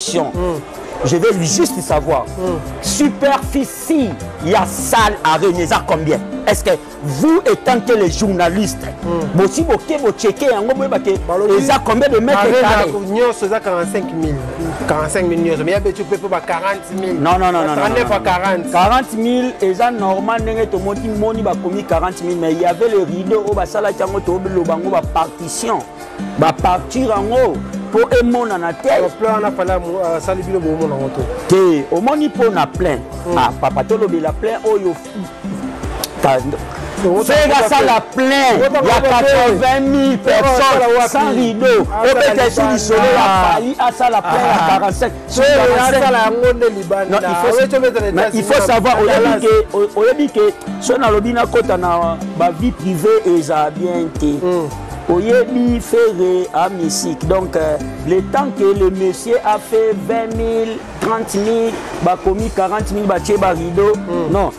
question. Je veux juste savoir, superficie ya salle arena eza combien? Est ce que vous, étant que les journalistes, bosi boke bocheke yango, boyeba ke eza combien de mètres carrés? Nyonso eza 45 000, 45 000 nyonso, mais ya beti mpe mpo ba 40 000. Non, non, non, non. 39 à 40. 40 000 eza normal. Ndenge tomoti moni bakomi 40 000, mais il y avait le rideau oyo basalaki yango, toloba yango bapartition, bapartir yango mpo emonana te. Plein wana, Fally asali bino, bomona yango te? Te, omoni mpo na plein, ah papa, tolobela plein oyo Ferre asala, plein ya 80 000 personnes sans rideau. Obeta esu lisolo ya Fally asala plein ya 45. Asala yango nde libanda. Mais il faut savoir, oyebi ke so nalobi nakɔta na bavie privée, eza bien te. Oyebi Ferre a musique, donc le temps que le monsieur a fait 20 000, 30 000, bakomi 40 000, batie barideau, non,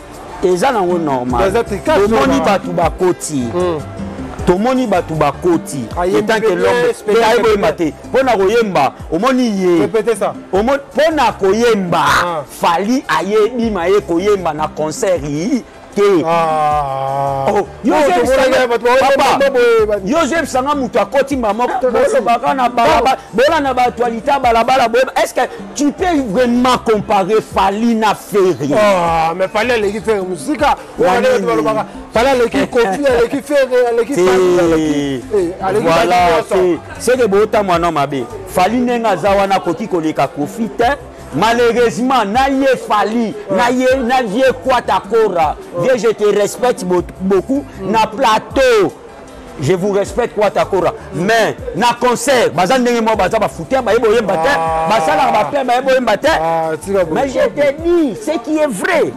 eza nango normal. Tomoni bato bakoti, tomoni bato bakoti etant que l'homme mpe ayebi koyemba te. Mpo na koyemba, omoni ye mpo na koyemba, Fally ayebi maye koyemba na concert te. Yo ozoyebisanga moto akoti mama, bolobaka na balabala, bolanda baactualité ya balabala. Boyeba, est ce que tu peux vraiment comparer Fally na Ferre? Mais Fally aleki Ferre mosika. Balobaka Fally aleki Koffi, aleki Ferre, aleki. Voilà, c'est que bootambwa no mabe. Fally ndenge aza wana, akoki koleka Koffi te, malheureusement. Na ye Fally, na ye na vieux Kwata Kora. Vieux, je te respecte beaucoup. Na plateau, je vous respecte, Kwata Kora, mais na concert baza ndenge moko, baza bafuter, bayebi oyemba te, basalaka baplein, bayebi oyemba te. Mais je te dis ce qui est vrai.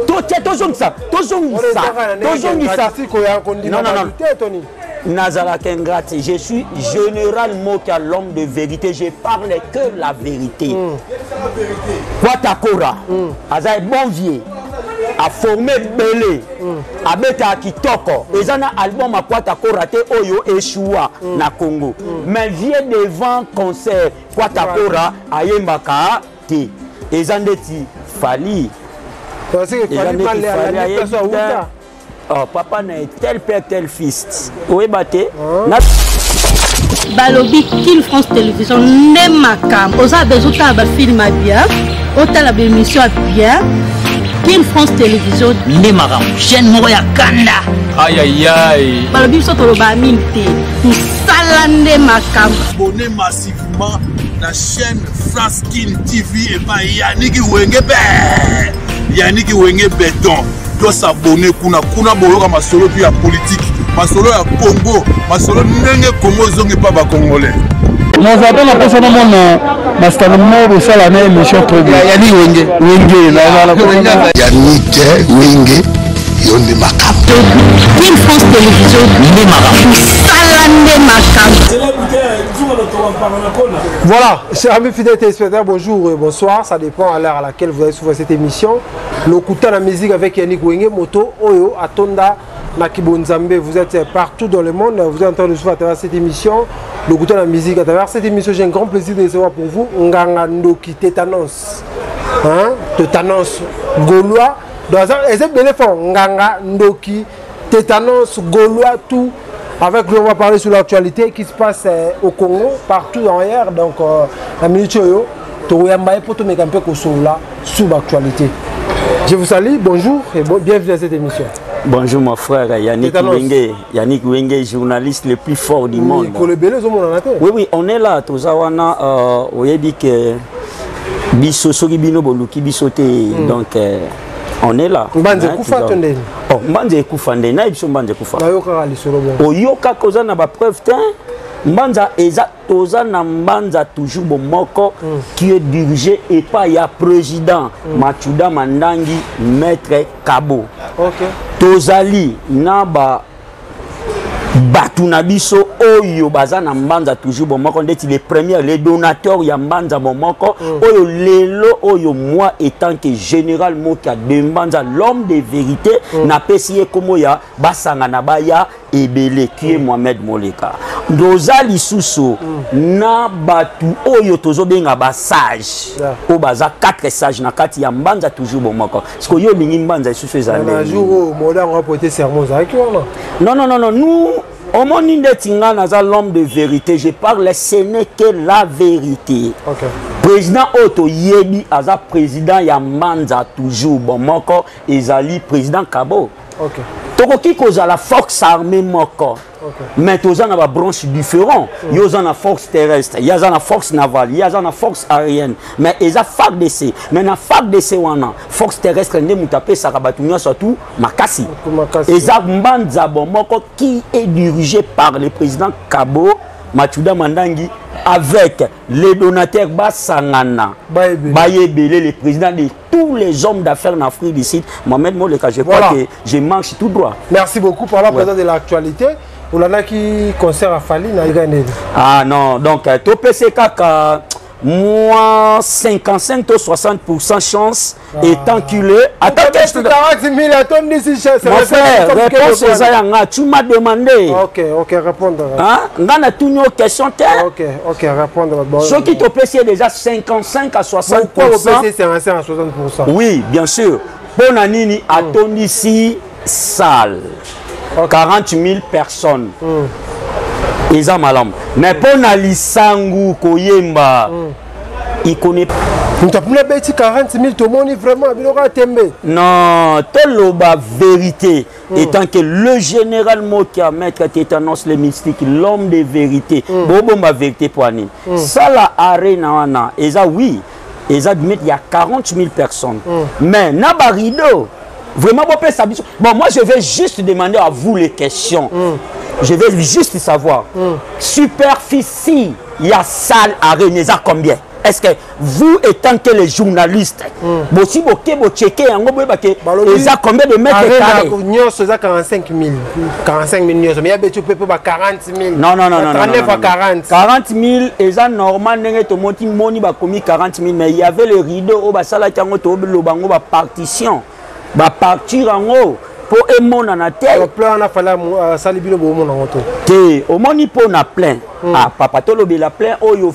Totia, tozongisa, tozongisa, tozongisa. Non, non, non. Nazalaka ingrate. Je suis Général Moka, l'homme de vérité, je parle que la vérité. Kwatakora aza bon vieux, aforme ebele, abetaka kitoko. Eza na album Akwatakora te oyo eshua na Congo. Mais vieux, devant concert, Kwatakora ayembaka te. Eza ndeti Fally, eza ndeti Fally ayebi te. Oh, papa na ye, tel père tel fils, oyeba te na Balobi Kin France Télévision nde makambo. Oza besoin otala bafilm ya bien, otala baémission ya bien, Kin France Télévision nde makambo, chaîne moko ya kanda. Ayayay. Balobi biso toloba mingi te, mosala nde makambo. Abonnez massivement na chaîne France Kin TV epai Yaniki Wenge be, Yaniki Wenge Beton. Tosabone kuna, kuna boyoka masolo mpe ya politike, masolo ya Congo, masolo ndenge Congo ezongi mpa bacongolais. Naza mpe na mposa namona masitano moko bosala na émission trop bien. Yannick Wenge. Wenge. Yannick Wenge, yo nde makambo. Kin France Télévision nde makambo. Mosala nde makambo. Voilà, chers amis fidèles téléspectateurs, bonjour et bonsoir. Ça dépend à l'heure à laquelle vous allez suivre cette émission. Lokuta la musique avec Yannick Wenge, Moto, Oyo, Atonda, Nakibonzambe. Vous êtes partout dans le monde, vous êtes en train de suivre à travers cette émission. Lokuta la musique, à travers cette émission, j'ai un grand plaisir de recevoir pour vous Nganga Ndoki Tétanos. Hein? Tétanos Gaulois. Donc, c'est bel Nganga Ndoki Tétanos Gaulois, tout. Avec lui, on va parler sur l'actualité qui se passe au Congo, partout ailleurs. Donc, la minute oyo, toyamba ye po tomeka mpe kosolola sur l'actualité. Je vous salue, bonjour et bon, bienvenue à cette émission. Bonjour mon frère Yannick Wenge, Yannick Wenge, journaliste le plus fort du monde. Oui, on est là, toza wana, oyebi ke biso soki bino boluki biso te, donc on est là. Mbanze ekufa to ndeni? Oh, mbanze ekufa ndeni? Nayebi biso mbanze ekufa. Nayokaka lisolo bongo. Oyokaka, oza na bapreuve te. Mbanza eza, toza na mbanza toujours bomoko, qui est dirigé epai ya président Machuda Mandangi, maître Kabo. Tozali na ba Bato na biso oyo baza na Mbanza toujours bomoko, ndeti les premiers, les donateurs ya Mbanza bomoko, oyo lelo oyo, moi étant que général Mokia de Mbanza, l'homme de vérité, napesi ye kombo ya basangana baya ebele, qui est Mohamed Moleka. Ndoza lisusu na bato oyo tozobenga basage, oyo baza 4 sage na kati ya Mbanza toujours bomoko. Parce que yo olingi Mbanza lisusu ezala na ndenge jour oyo modango apote serment, ozalaki wana? Non, non, non, non. Nous, omoni ndeti nga naza l'homme de vérité. Je parle, ce n'est que la vérité. Président oyo toyebi aza président ya Mbanza toujours bomoko, ezali président Kabo. Tokoki kozala force armée moko, mais toza na babranche différent. Yo oza na force terrestre, ye aza na force navale, ye aza na force aérienne, mais eza FARDC. Mais na FARDC wana, force terrestre nde moto apesaka bato nyonso atu makasi. Makasi. Eza Mbanza bomoko qui est dirigé par le président Kabo Machuda Mandangi avec les donateurs basangana Bayebele. bayebele, le président de tous les hommes d'affaires en Afrique du Sud, Mohamed Moleka. Je crois que je marche tout droit. Merci beaucoup. Par la présence de l'actualité, olandaki concert ya Fally na Iraneli? Ah non, donc topesi kaka moi 55 to 60 chance étant qu'il est attends, qu'est-ce que 40 000 atondisi? Mon frère, réponse eza ya nga, tu m'as demandé. Ok, répondre. Hein? Nga natuni yo question te. Ok, répondre. Bon. Soki topesi ye déjà 55 à 60. Pourquoi opesi 55 à 60? Oui, bien sûr. Mpo na nini? Atondisi salle, 40 000 personnes, eza malamu, mais mpo na lisangu koyemba, il connaît. Moto apuna beti 40 000, tomoni vraiment biloko ya tembe. Non, toloba vérité. Étant que le général Mokia, maître Tétanos le mystique, l'homme de vérité, bobomba vérité po nini? Sala arena wana eza, oui, eza il y a 40 000 personnes, mais na barideau vraiment bopesa biso. Bon, moi je vais juste demander à vous les questions. Je vais juste savoir superficie ya salle arena eza combien. Est-ce que vous, étant que les journalistes, bosi boke bocheke yango, boyeba ke eza combien de mètres carrés? Nyonso eza 45 000, 45 000 nyonso, mais ya beti mpe ba 40 000. Non, non, non, non. 39 à 40. 40 000 eza normal ndenge tomoti moni bakomi 40 000, mais il y avait le rideau oyo basalaki yango, toloba yango bapartition, bapartir yango mpo emonana te. Plein wana, Fally asali bino bomona yango to? Te, omoni mpo na plein, ah papa, tolobela plein oyo.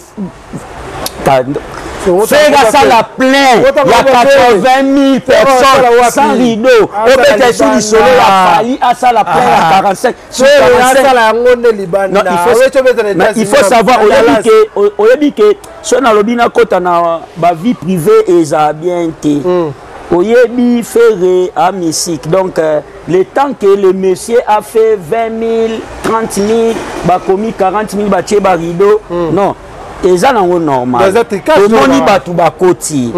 Ferre asala plein ya 80 000 personnes sans rideau, obeta esu lisolo ya Fally asala plein ya 45. Asala yango nde libanda. Il faut savoir, oyebi ke so nalobi nakota na bavie privée, ezala bien te. Oyebi Ferre a musique, donc le temps que le monsieur a fait 20 000, 30 000, bakomi 40 000, batie barideau, non, eza nango normal. Tomoni bato bakoti,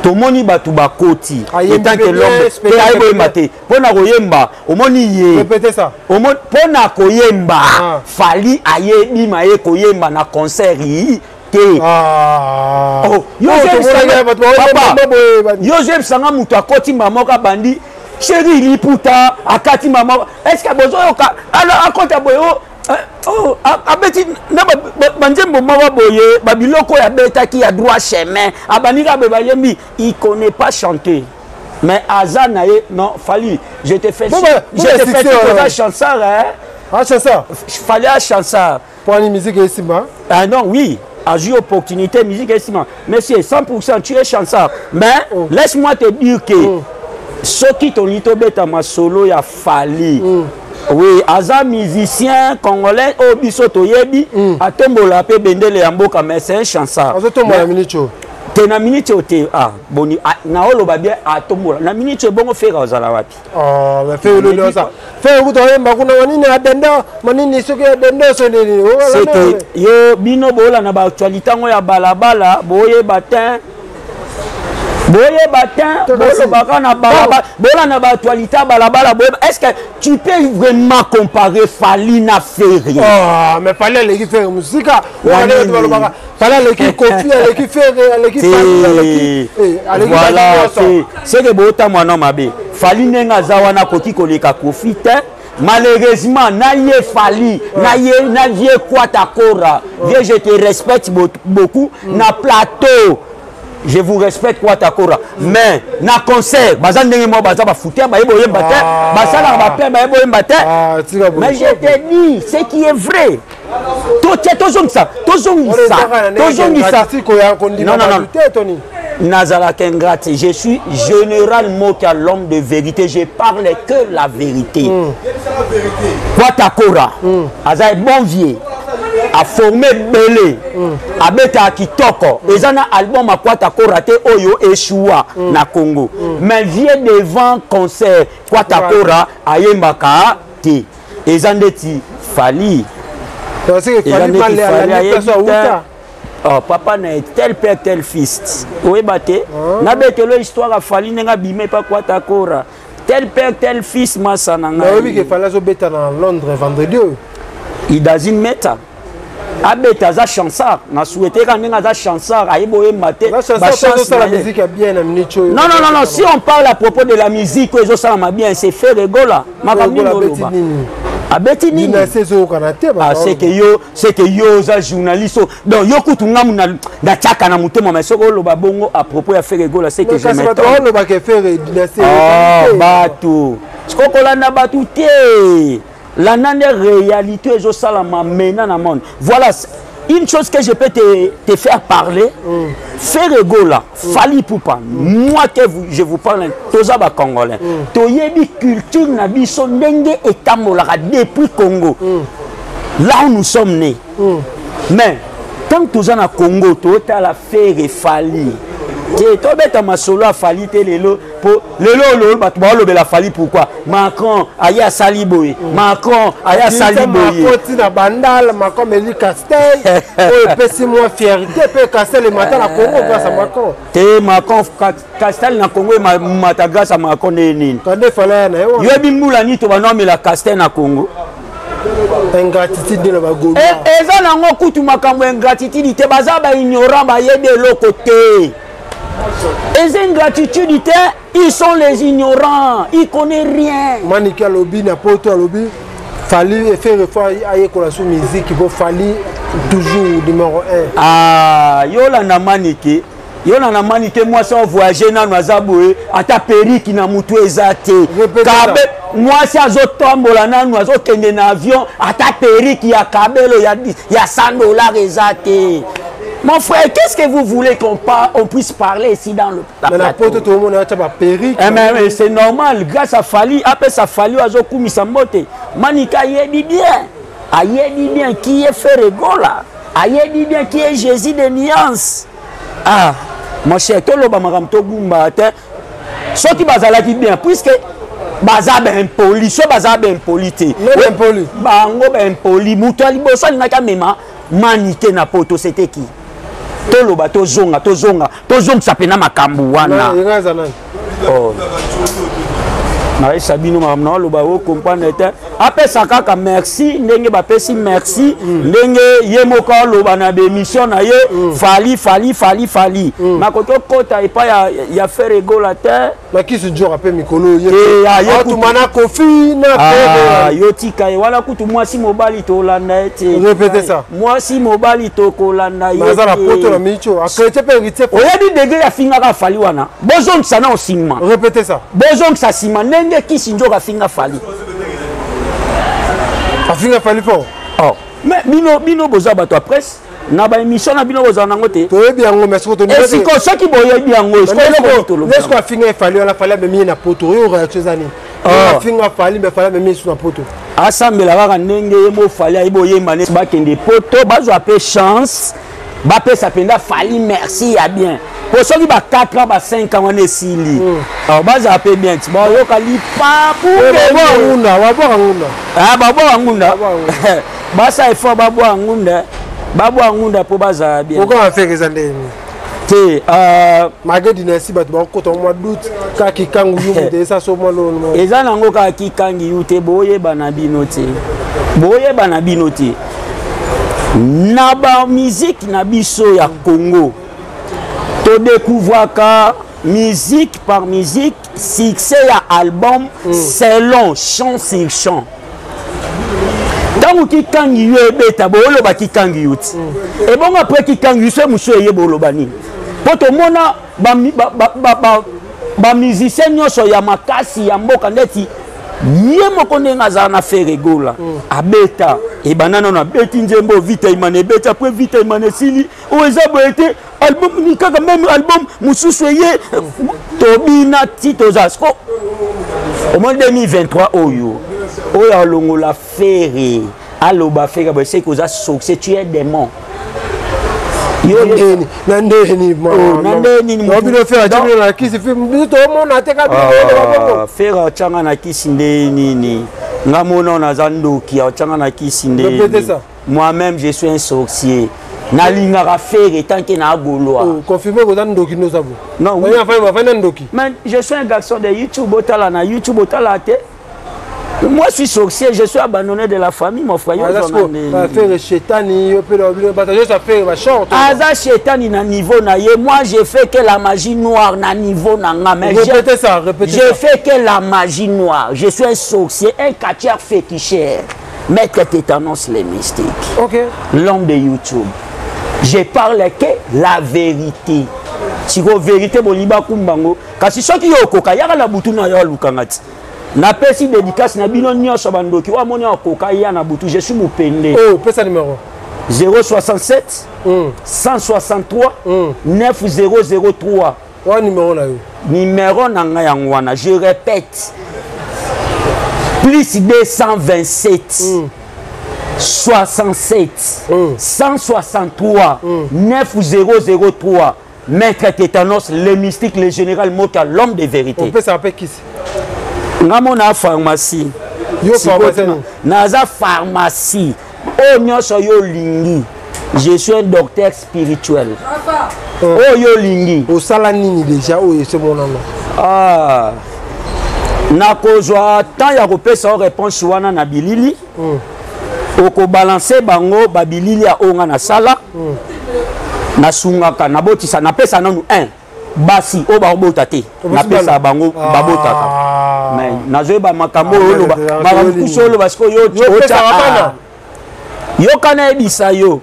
tomoni bato bakoti étant que l'homme te ayekoyemba te. Mpo na koyemba, omoni ye mpo na koyemba, Fally ayebi maye koyemba na concert yi te. Yo ozoyebisanga moto akoti mbala moko, abandi chéri liputa, akati mbala moko, est ce que bozoyoka? Alors akota boye, oh, abeti na banzembo moko boye, babiloko oyo abetaki ya droit chemin, abandi kaka boye, bayembi. Il connaît pas chanter, mais aza na ye. Non, Fally, je te fais, je te fais, oza chançard, hein? Ah, chançard. Fally a chançard. Pour la musique esima. Ah non, oui, azwi opportunité, musique esima. Monsieur, 100%, tu es chançard, mais laisse-moi te dire que soki tolingi tobeta masolo ya Fally, oui, aza musicien congolais oyo biso toyebi, atombola mpe bendele ya mboka, mais c'est un chançard. Azotombola minute oyo? Te, na minute oyo te. Ah boni, naoloba bien, atombola na minute oyo, bongo Ferre ozala wapi? Ferre kuta oyemba kuna manini adendo manini, soki adendo so nini. Seke yo bino boolanda baactualité yango ya balabala, boyeba te, boyeba te, bolobaka na balabala, bolanda baactualité ya balabala, boyeba. Est ce que tu peux vraiment comparer Fally na Ferre? Oh, mais Fally aleki Ferre mosika. Balobaka Fally aleki Koffi, aleki Ferre, aleki Fally, aleki. Voilà, c'est que botamwa no mabe. Fally ndenge aza wana, akoki koleka Koffi te. Malheureusement, na ye Fally, na ye na vieux Kwata Kora. Vieux, je te respecte beaucoup. Na plateau, je vous respecte Kwata Kora. Mais na concert, baza ndenge moko baza ba fouter, ba yebo yemba te, basalaka ba plein, ba yebo yemba te. Mais je te dis ce qui est vrai. Totia tozongisa, tozongisa, tozongisa. Non, non, non. Nazalaka ingrate. Je suis général Mokia, l'homme de vérité. Je parle que la vérité. Kwata Kora, aza bon vieux. A formé belé. Abeta kitoko. Eza na album ya Kwata Kora te oyo échoua na Congo. Mais vieux devant concert Kwata Kora ayembaka te. Eza ndeti Fally. Eza ndeti Fally ayebi te. Oh, papa na ye tel père tel fils, oyeba te. Nabetelo histoire afali ndenge abima epa Kwata Kora, tel père tel fils, masa na ngai. Nayebi ke Fally azobeta na Londres vendredi oyo. Il doesn't matter. Abeta, aza chansard. Na souhaite kaka ndenge aza chansard, ayebi oyemba te. Azosala musique ya bien na minute oyo. Non, non, non, non, si on parle à propos de la musique oyo ezosalama bien, c'est Ferre Gola. Makambo nini oloba? Abeti nini? Ezokana te. Ah, c'est que yo, c'est que yo oza journaliste, donc yo kutu ngamu natiaka na motema, mais soki oloba bongo à propos ya Ferre Gola, c'est que je m'étonne. Olobaka Ferre dynastie. Bato sikoyo kolanda bato te, landa nde réalité ezosalama mena na monde. Voilà une chose que je peux te faire parler. Ferre Gola, Fally Ipupa, moi que vous, je vous parle, toza ba Congolais. Toyebi culture na biso ndenge etambolaka depuis Congo. Là où nous sommes nés. Mais tant que toza na Congo, totala Ferre Fally. Te tobeta masolo ya Fally te lelo, po lelo lelo bato baolobela Fally pourquoi Macron aye asali boye, Macron aye asali boye. Makoti na Bandal, Macron meli Castel oyo epesi mwa fierté mpe Castel emata na Congo grâce à Macron. Te, Macron, Castel na Congo emata grâce à Macron nde nini? Kande Fally aya na ye wana. Yoyebi mbula nini to banoamela Castel na Congo? Ingratitude na bagolo. Eza nango kutu makambo ya ingratitude te, baza ba ignorant, bayebi eloko te. Eza ingratitude te, ils sont les ignorants, ils connaissent rien. Maniki alobi na poto, alobi Fally Ferre faut ayekola su musique po Fally toujours numéro 1. Ah, yolanda Maniki, yolanda Maniki, mwasi avoyage nanu aza boye, ata periki na mutu eza te. Kabe mwasi azotambola nanu, azokende na avion, ata periki ya kabelo ya 100 $ eza te. Mon frère, qu'est-ce que vous voulez qu'on on puisse parler ici dans le Mais na poto tout le monde a ba perruque. Eh mais c'est normal, grâce à Fally, après sa Fally azokumisa mbote. Manika yebi bien. Ayebi bien qui est Ferre Gola. Ayebi bien qui est Jésus de nuance. Ah, mon cher, toloba makambo togumba te. Soki bazalaki bien, puisque baza ba impoli, so baza ba impoli te. Impoli. Bango ba impoli, mutu aliboso alingaki amema Manike na poto, c'était qui? Toloba, tozonga, tozonga, tozongisa pena makambo wana. Oh. Nayebisa bino makambo na oloba, ocomprendre te. Apesa kaka merci ndenge bapesi merci, ndenge ye moko aloba na bémission na ye, Fally, Fally, Fally, Fally. Makoki okota epai ya Ferre Gola te. Nakisi jora mpe mikolo yeatuma na Kofi na yo, tika ye wana kutu. Mwasi mobali tolanda ye te. Répétez ça. Mwasi mobali tokolanda ye. Aza na poto na micho akrete mpe héritier. Oyebi ndenge afingaka Fally wana? Bozongisa na nsima. Répétez ça. Bozongisa nsima ndenge kisi nzoka afinga Fally. Afinga Fally fort. Oh. Mais bino, bino boza bato ya presse, na baémission na bino bozala nango te. Toyebi yango, mais esiko soki boyebi yango. Esiko afinga Fally wana, Fally amemi ye na poto. Oyo réaction eza nini? Afinga Fally, mais Fally amemi ye su na poto. Asambela kaka ndenge ye mo Fally ayebi oyemba nde bakende poto, bazwa mpe chance, bapesa mpenza Fally merci ya bien, po soki ba 4 ans, ba 5 ans wana esili, bazala mpe bien ti bayoka lipapu. Babwaka ngunda. Babwaka ngunda, basa effort, babwaka ngunda, babwaka ngunda mpo bazala bien. Pourquoi affaire eza ndenge te? Malgré dynastie, bato bakokota mwa doute kaka kikangu yu moto esa so mwa lolo. Eza nango kaka kikangi yu te. Boyeba na bino te, boyeba na bino te, na bamusique na biso ya Congo, todécouvraka musique par musique, succès ya album selon chant sur chant. Ntango kikangi yo ebeta, booloba kikangi yo ti. Ebongo après kikangi yo, so mosusu eye, booloba nini? Mpo tomona bamusicien nyonso ya makasi ya mboka, ndeti ye moko ndenge azala na Ferre Gola, abeta ebanda nano, abeti nzembo Vita Imana, ebeti. Après Vita Imana esili, oyo eza boye te, album ni kaka même album mosusu eye, tobina ti toza siko. Omoni 2023 oyo, oyo alongola Ferre, aloba Ferre boye, seki oza succès, tu es démon. Na ndenge nini? Na ndenge nini? Bino Ferre atia bino na kisi, biso toomona te. Kaka Ferre atianga na kisi nde nini? Nga mona naza ndoki, atianga na kisi nde? Moi-même, je suis un sorcier. Nalingaka Ferre tant que na Gaulois. Oh, confirme koza ndoki ndoza bo. Non, oui. Afai na ndoki. Mais je suis un garçon de YouTube, otala na YouTube, otala te. Moi, je suis sorcier, je suis abandonné de la famille, mon frère. Ferre shetani, yo mpe bato nyonso afere bashort. Aza shetani na niveau na ye. Moi, je fais que la magie noire na niveau na nga. Mais répétez ça, répétez je ça. Fais que la magie noire. Je suis un sorcier, un catcheur féticheur. Maître Tétanos les mystiques. L'homme de YouTube. Je parle que la vérité. Siko vérité bolingi bakumbango, kasi soki yo okoka, yaka na butu na yo alukanga ti. Napesi dédicace na bino nyonso bandoki oyo amoni akoka ya na butu. Je suis mopende. Oh, pesa numéro. 067 163 9003. Wa numéro na yo? Numéro na ngai yango wana. Je répète: plus 227 67 163 9003. Maître Tétanos, le mystique, le général Mota, l'homme de vérité. Opesaka mpe kisi? Nga mona pharmacie. Yo pharmacie? Naza pharmacie oyo nyonso yo olingi. Je suis un docteur spirituel. Oyo yo olingi. Osala nini déjà oyo esemonana? Ah. Nakozwa temps ya kopesa yo réponse wana na bilili. Okobalanse bango babilili ya oyo nga nasala. Nasungaka, nabotisa, napesa nanu 1 basi oyo bakobota te, napesa bango babotaka. Mais nazoyeba makambo oyo oloba, makambo kusu oloba sikoyo. Yoka, nayebisa yo,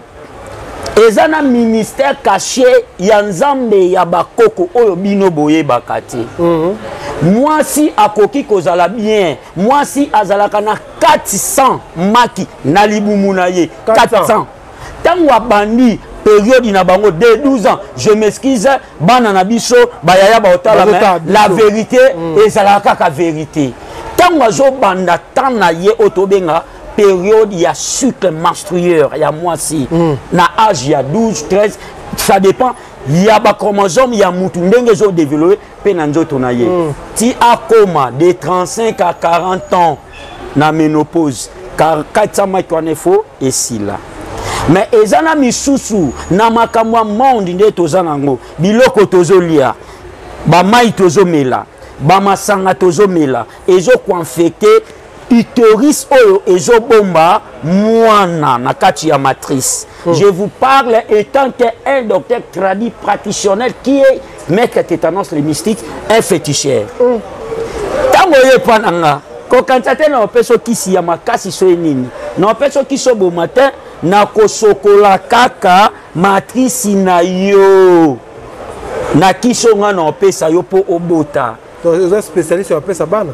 eza na ministère caché ya Nzambe ya bakoko oyo bino boyebaka te. Mwasi akoki kozala bien, mwasi azalaka na 400 maki na libumu na ye, 400. Ntango abandi période na bango de 12 ans, je m'excuse, bana na biso bayaya baotala, mais la vérité ezalaka kaka vérité. Ntango azobanda temps na ye oyo tobenga période ya cycle menstrueur ya mwasi, na âge ya 12, 13, ça dépend ya bachromosome ya mutu ndenge ezodéveloppe mpe na nzoto na ye, ti akoma de 35 à 40 ans na ménopause, 400 maki wana efo esila. Mais eza na misusu na makambo ya monde nde toza nango, biloko tozolia, bamai tozomela, bamasanga tozomela, ezokoinfecte utérus oyo ezobomba mwana na kati ya matrice. Je vous parle étant qu'un docteur tradi pratictionnel qui est Maître Tétanos le mystique, un féticheur. Ntango oyo epa na nga, kokanisa te na opesa okisi ya makasi so nini, na opesa okisi oboma te. Nakosokola kaka matrice na yo na kisi oyo nga na opesa yo mpo obota. Oza spécialiste ya opesa bana?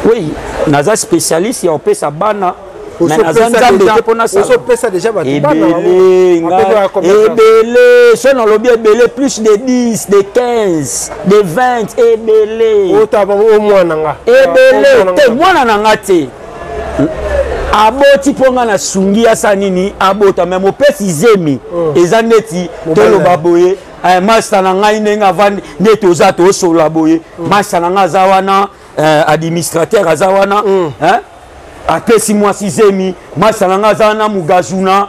Oui, naza spécialiste ya opesa bana, mais naza Nzambe te mpo nasalaosopesa déjà bato? Ebele, ebele. So nalobi ebele, plus de 10, de 15, de 20, ebele. Otaba mwana nga. Ebele te, mwana na nga te aboti mpo nga nasungi asa nini abota. Me mopesi zemi eza neti toloba boye, masta na ngai ndenge avandi nde toza tosolola boye, masta na ngai aza wana, administrateur aza wana, apesi mwasi zemi. Masta na ngai aza wana, Mugazuna,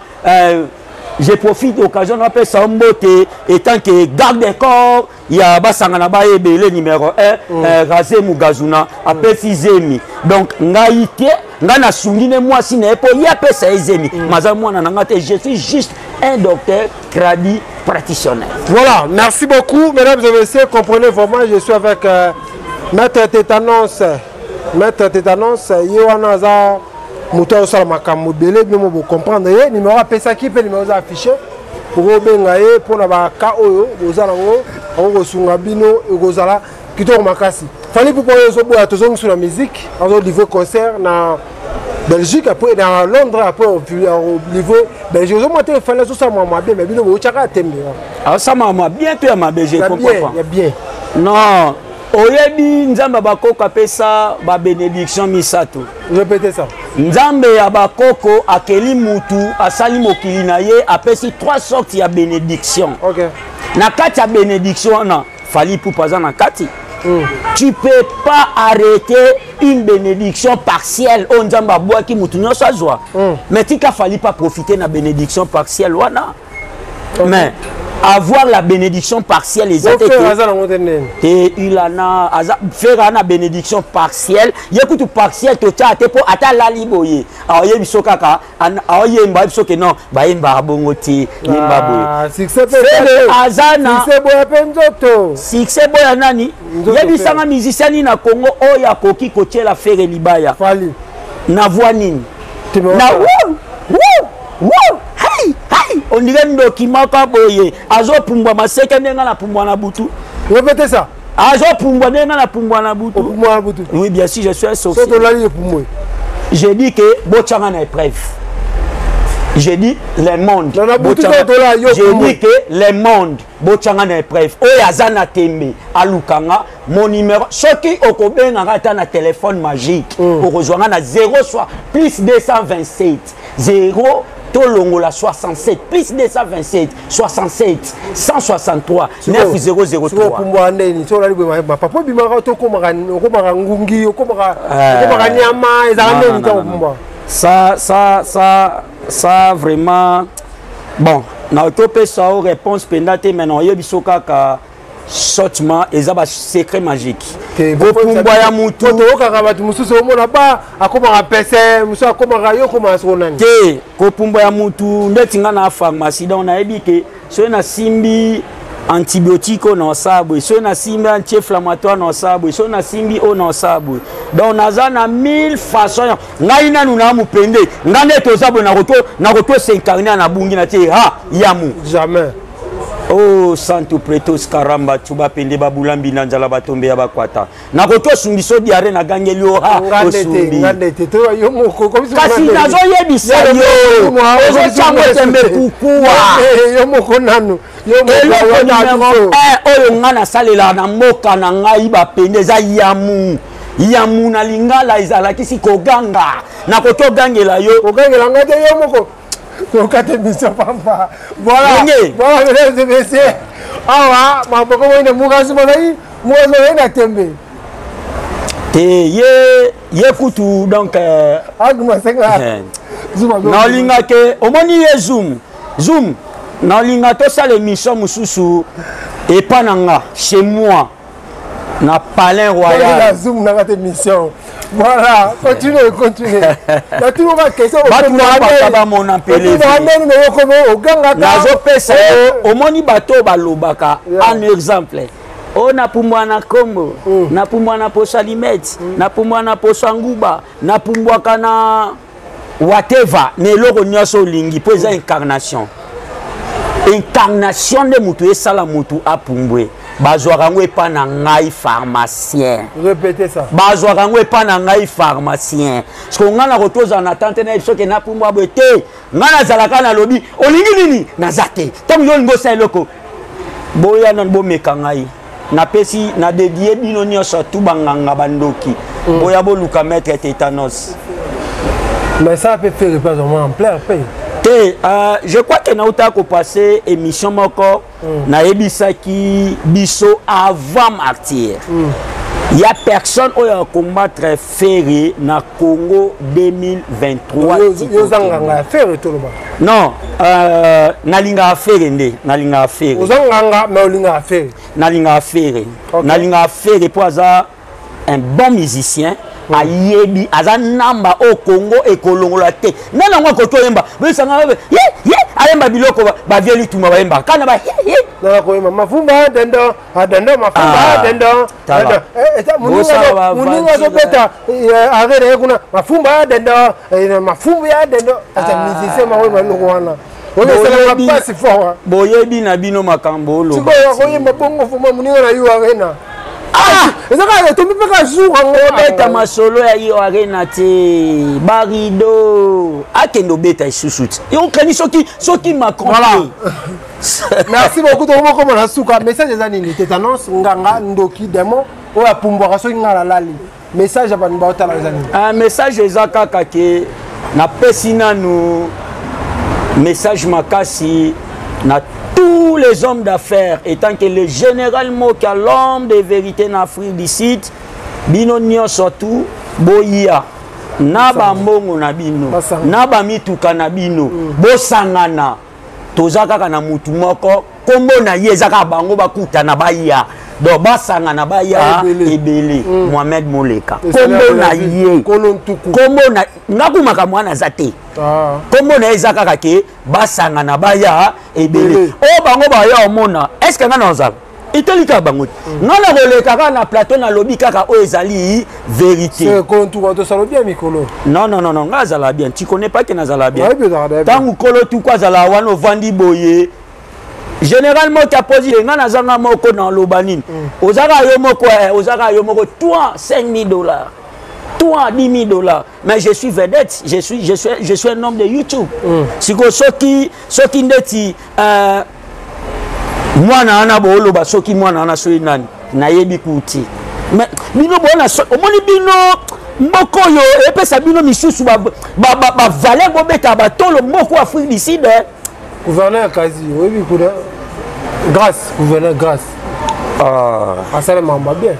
je profite occasion napesa mbote étant que garde de corps ya basangana bayebele numéro 1, Raze Mugazuna, apesi zemi. Donc ngai te, ngai nasungi ne mwasi na ye mpo ye apesa ye zemi. Maza mwana na ngai te, je suis juste un docteur tradi pratictionnel. Voilà, merci beaucoup, mesdames et messieurs. Comprenez vraiment, je suis avec Maître Tétanos. Maître Tétanos, ye wana aza Moto azosala makambo ebele, bino mo bocomprendre ye. Numéro apesaki mpe numéro eza affiché, okobenga ye mpona baka oyo boza nango, akokosunga bino, ekozala kitoko makasi. Fally Ipupa oyo ezoboya, tozongiso na musique, azolivre concert na Belgique, après na Londres, après olivre Belgique. Ozomona te Fally azosala mwa mabe, mais bino botyaka tembe. Azosala mwa bien to ya mabe? Je comprends. Ya bien. Non, oyebi, Nzambe ya bakoko apesa babénédiction misato. Répétez ça. Nzambe ya bakoko akeli mutu, asali mokili na ye, apesi trois sortes ya bénédiction. Na kati ya bénédiction wana, Fally Ipupa aza na kati. Tu peux pas arrêter une bénédiction partielle oyo Nzambe abwaki, mutu nyonso azwa. Mais tika Fally pas profiter na bénédiction partielle wana. Mais avoir la bénédiction partielle eza te. Te, ilana aza Ferre na bénédiction partielle. Ye kutu partielle totya te, mpo ata alali boye, aoyebi so kaka aoyemba biso ke non, bayembaka bongo te, yemba boye. Ferre aza na boya mpe nzoto. Succès boya nani? Yebisanga musicien nini na Congo oyo akoki kotiela Ferre libaya? Fally. Na voix nini? Na wu wu wu, hey, hey, on dirait ndoki moko boye azopumbwa maseke ndenge napumbwa na butu. Répétez ça. Azopumbwa ndenge napumbwa na butu. Opumbwa na butu? Oui, bien sûr, je suis un sorcier. So tolali, epumbwe. J'ai dit que botyanga na épreuve. J'ai dit le monde, j'ai dit que le monde botyanga na épreuve. Oyo aza na tembe, alukanga mon numéro. Soki okobenganga ata na téléphone magique, okozwanga na 0 soit plus 227 0, tolongola 67, plus 227 67 163 9003. Opumbwaka ndeni? So olali boye, mapapo ebimaka to okomaka ngungi, okomaka nyama? Ezalaka ndeni ntango opumbwaka? Ça vraiment, bon, nakoki opesa o réponse mpenza te, mais naoyebi so kaka sottement, eza basecret magique, kopumbwa ya mutu. Toyokaka bato mosusu, omona ba akomaka pese, mosusu akomaka, yo okomaka soko nani? Te, kopumbwa ya mutu ndeti nga na pharmacie, donc nayebi ke soki nasimbi antibiotique oyo na osala boye, soki nasimbi anti-inflammatoire na osala boye, soki nasimbi oyo na osala boye. Donc naza na mille façon. Ngai nanu na mopende, ngai nde toza boye, nakoki os'incarner na bungi na tie ha yamu. Jamais. O oh, santu pretos karamba tuba pende babulambi na nzala batombe ya bakwata, nakoki osungi so diare nagangeli yo ha osumbi. Kasi nazoyebisa yo, ozotyango tembe kukuwa. Yo moko nanu. Eloko numero 1 oyo ngai nasalelaka na mboka na ngai bapende eza yamu. Yamu na lingala ezalakisi koganga. Nakoki ogangela yo. Kogangela ngai te, yo moko kokata émission pamba. Voilà, voilà, mesdames et messieurs, awa maboko moine mukasi bazali, mukasi bazali na tembe. Te, ye ye kutu donc agumasenga. Naolinga ke omoni ye zoom zoom, naolinga tosala émission mosusu epa na nga, chez moi na Palais Royal. Zoom nanga te mission. Voilà, continue, continue. Natuni question. Bato baka bamona mpelendeni ogangaka. Nazopesa yo, omoni bato oyo balobaka en exemple oyo napumbwa na kombo, napumbwa na poso alimete, napumbwa na poso nguba, napumbwaka na whatever, na eloko nyonso olingi, mpo eza incarnation. Incarnation nde motu esala motu apumbwe. Bazwaka yango epa na ngai pharmacien. Répétez ça. Bazwaka yango epa na ngai pharmacien, parce que ngai nakoki ozala na tante na ye soki napumbwa boye te. Ngai nazalaka, nalobi olingi nini, naza te. Ntango yo olingi osala eloko, boya nani, bomeka ngai. Napesi na dédie bino nyonso tu banganga bandoki. Boya boluka maître tétanos. Mais ça peut faire pas vraiment ampleur pe. Te, je crois que nauta kopase émission moko, nayebisaki biso avant martyr, ya personne oyo acombattre Ferre na Congo 2023. Yoza nganga ya Ferre, toloba. Non, nalingaka Ferre nde nalingaka Ferre. Oza nganga mais olingaka Ferre. Nalingaka Ferre. Nalingaka Ferre mpo aza un bon musicien. Ayebi aza namba oyo Congo ekolongola te. Nani yango akoki oyemba besanga ye ye ayemba biloko bavie lituma bayembaka kana ba ye ye nana koyemba mafumba dendo adendo mafumba Ah, dendo tala. dendo. Eh, eh, moninga Bosala ba moninga aventure. azobeta are na ye kuna mafumba ya dendo mafumba ya dendo ata musicien makoyemba eloko wana oyo esalaka mpasi fort. Boyebi na bino makambo oloba. Sikoyo akoyemba bongo fuma moninga na yo arena eza kaka etombi mpe kaka jour yango. Obeta masolo ya yo arena te, barido akende obeta lisusu te, okani soki Macron Voilà. te. Merci beaucoup. Tokomokoma na suka. Message eza nini? Tétanos, nganga, ndoki, démon oyo apumbwaka soki nga nalali, message ya bato baotala eza nini? Un message eza kaka ke napesi nanu message makasi na tous les hommes d'affaires, étant que le général Moka, l'homme de vérité na Afrique du Sud. Bino nyonso tu boya na bambongo na bino Basangana. na bamituka na bino, bosangana. Toza kaka na mutu moko, nkombo na ye eza kaka bango bakutana baya, donc basangana baya Ebele. ebele. Mohamed Moleka, Esala nkombo na ya vie. ye Kolo ntuku. nkombo na nga kumaka mwana aza te. Nkombo na ye eza kaka ke basangana baya ebele. Ebele. Oyo bango baya omona, est ce que nga na ozala eteli kaka bango te? Nga na koleka kaka na plateau, nalobi kaka oyo ezali vérité. Kolo ntuku atosala bien mikolo. Non, non, non, non, nga azala bien, tu connais pas ke nazala bien. Oyebi ozalaka bien. Ntango kolo tuku azala wana, ovandi boye, général moko aposi nga, nazanga moko na oloba nini? Ozaka yo moko, ozaka yo moko, toi 5000 $, toi 10 000 $, mais je suis vedette, je suis un homme de YouTube. Sikoyo soki ndeti mwana wana booloba, soki mwana wana soki nani, nayebi kuti. Mais bino boona, omoni bino mboka oyo epesa bino misusu bavaleur, bobeta batolo moko Afrique du Sud, eh. Gouverneur kazi oyebi kuna Grâce, gouverneur Grâce asala makambo ya bien.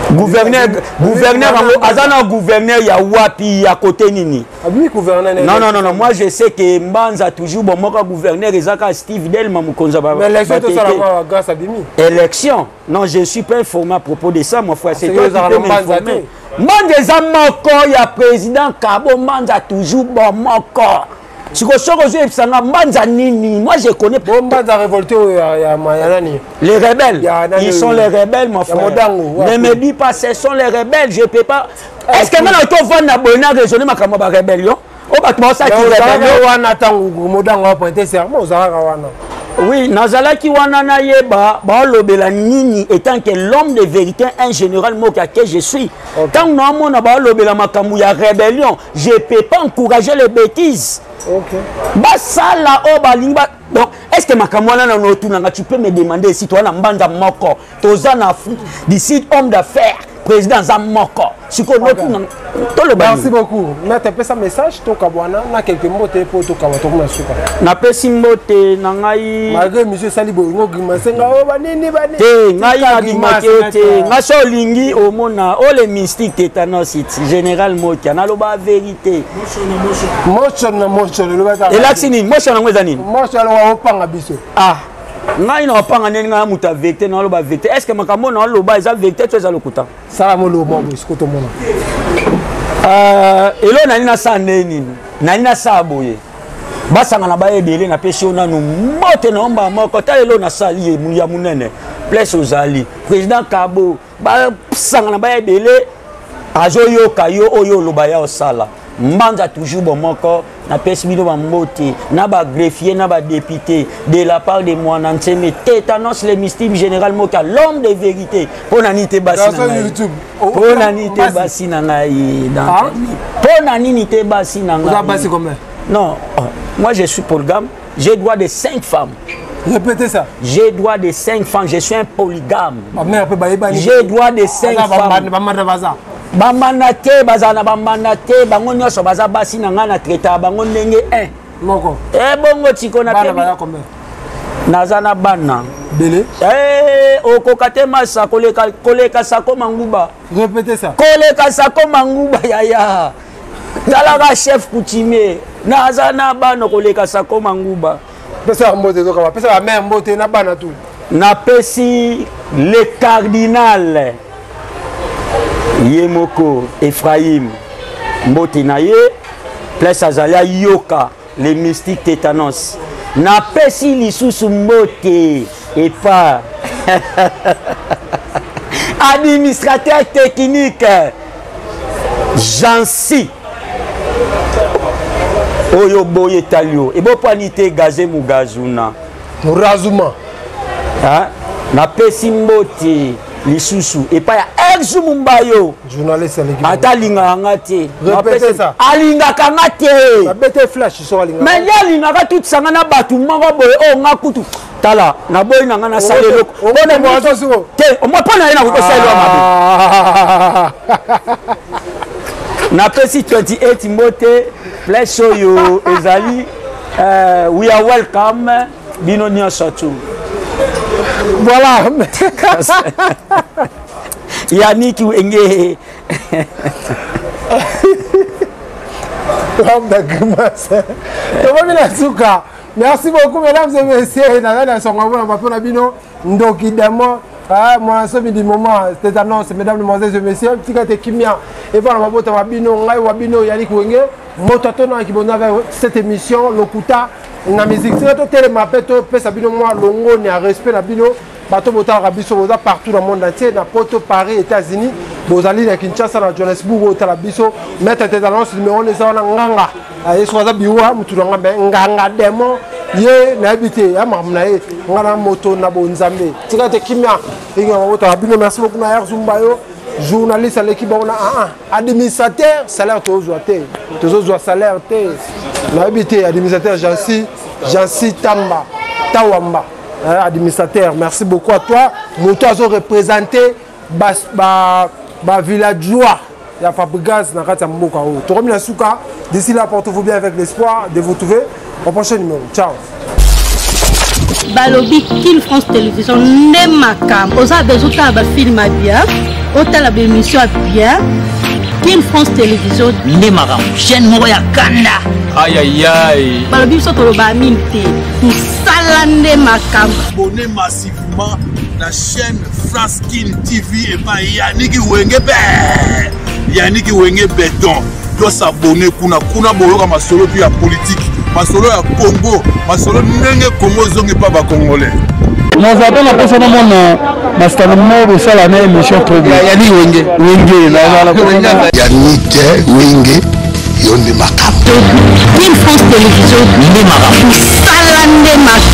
Gouverneur yango aza na gouverneur ya wapi, ya kote nini? Abimi gouverneur. Non, non, non, non, moi je sais que Mbanza toujours bon moko gouverneur eza kaka Steve Delma, mokonzi ya Mais élection batete. tosala mwa Grâce abimi. Élection, non, je suis pas informé à propos de ça, mon frère, c'est C'est toi que qui ozala peux na Mbanza m'informer. Mbanza eza moko ya président Kabo Mbanza toujours bon moko. Sikoyo soki ozoyebisanga Mbanza nini, moi je connais. Bo Mbanza révolté oyo ya nani? Les rebelles. Ya nani Ils sont oyo? les rebelles, mon frère. Modango, ouais. Ne me dis pas, ce sont les rebelles. Je peux pas. Est-ce que maintenant, tu vas na boye na raisonner makambo ya ba rébellion? Oh, bato baosaki ozalaka rébellion. wana ntango Modango apointe serment, ozalaka wana? Oui, nazalaki wana, nayeba baolobela nini. Étant que l'homme de vérité, un général moka que je suis, ntango naomona baolobela makambo ya rébellion, je peux pas encourager les bêtises. Basala oyo balingi donc est ce que makambo wana nano otunanga? Tu peux me demander si toza na Mbanza moko, toza na Afrique du Sud, homme d'affaires, président aza moko. Sikoyo notuna, toloba Merci nini? beaucoup, maître. Pesa message, tokabwana na quelques mots te mpo tokaba, tokoma suka. Napesi mbote na ngai. Malgré monsieur esali bolingo grimace nga oyo banini banini. Te, ngai nabimaki yo te. Ngai so olingi omona oyo le mystique tétanos it général Mokia, naloba vérité. Motion na motion eloba. Elakisi nini motion yango? Eza nini? Motion aloba opanga biso. Ah, ngai na opanga ndeni? Ngai moto ya vérité, naloba vérité. Est ce que makambo naloba eza vérité to eza lokuta? Sala molobo mwa boye siko tomona. Elo nani nasala nde nini, nani nasala boye, basangana baya ebele. Napesi yo nanu mbote na omba moko. Ta elo nasali ye ya monene, place ozali président Kabo, basangana baya ebele, azoyoka yo oyo oloba ya osala. Mbanza toujours bon moko. Napesi bino bambote na bagreffier na badéputé de la part de Mwana Nseme, Tétanos le mystique, général Moka, l'homme de vérité. Mpo na nini te basi na Garçon ngai? YouTube. Mpo na nini te Basi. basi na ngai? Ah? Mpo na nini te basi na Oza ngai? basi combien? Non, oh, moi je suis polygame, j'ai droit de cinq femmes. Répétez ça. J'ai droit de cinq femmes, je suis un polygame. Bamère mpe bayebani. J'ai droit de cinq femmes. Bamanda baza. Bambanda te, bazala na bambanda te. Bango nyonso baza basi na ngai, na traita bango ndenge 1 moko. Ebongo tiko na Bana baza combien? Naza na bana Bele. Okoka te masa koleka, koleka sako manguba. Répétez ça. Koleka sako manguba, yaya. Talaka chef coutumier, naza na bana koleka sako manguba. Pesa mbote, ezokaba pesa bamère mbote na bana tu. Napesi le cardinal. Ye moko Ephraim mbote na ye place azali ayoka le mystique tétanos. Napesi lisusu mbote epa administrateur technique Jancy oyo boye etali yo ebopwani te gaze mugazuna Murazuma. Napesi mbote lisusu epai ya Erzu Mumbayo. Journaliste aleki. Ata alingaka nga te. Répétez ça. Alingaka nga te. Babete flash so alingaka. Mais ye alingaka tutisanga na bato moko boye oyo nga kutu. Tala, naboyi na nga nasala eloko. Te, omwa mpo na ye nakoki kosala eloko mabe. Napesi 28 mbote place oyo ezali we are welcome bino nyonso tu. Voilà. Yannick Wenge. L'homme de grimace. Tokomi na suka. Merci beaucoup mesdames et messieurs. Nazali na songo mona bapo na bino ndoki démon. Ah, mwana somi du moment, c'est annonce, mesdames, demoiselles et messieurs, tika te kimia et voilà mabota wa bino ngai wa bino Yannick Wenge, moto atona kibona avec cette émission lokuta na musique. Tika to telema pe to pesa bino mwa longoni ya respect na bino bato botalaka biso boza partout na monde entier na poto Paris États-Unis bozali na Kinshasa na Johannesburg otala biso maître tétanos numéro eza wana nganga ye soki aza biwa mutu na nga me nganga démon ye nayebi te ya makambo na ye nga na moto na bonzambe tika te kimia elinga mabota na bino. Merci beaucoup na Zumba yo journaliste aleki bango na administrateur salaire tozozwa te, tozozwa salaire te, nayebi te. Administrateur Jancy Tamba Tawamba, administrateur, merci beaucoup à toi. Moto azo représenter ba villageois ya Fabregas na kati ya mboka oyo. Tokomi na suka. D'ici là, portez-vous bien avec l'espoir de vous trouver au prochain numéro. Ciao. Balobi Kin France Télévision nde makambo. Oza besoin otala bafilme ya bien, otala baémission ya bien. Kin France Télévision nde makambo, chaîne moko ya kanda. Ayayay. Balobi biso toloba mingi te, mosala nde makambo. Abonnez massivement la chaîne France Kin TV et pas Yannick Wenge be. Yannick Wenge béton. Doit s'abonner kuna kuna boyoka masolo puis ya politique, masolo ya Congo, masolo ndenge Congo zongi pa ba congolais. Naza pe na posa namona masitano moko bosala na émission trop bien. Yannick Wenge. Wenge, na Yannick Wenge, yo nde makambo. Kin France Télévision nde makambo. Mosala nde makambo.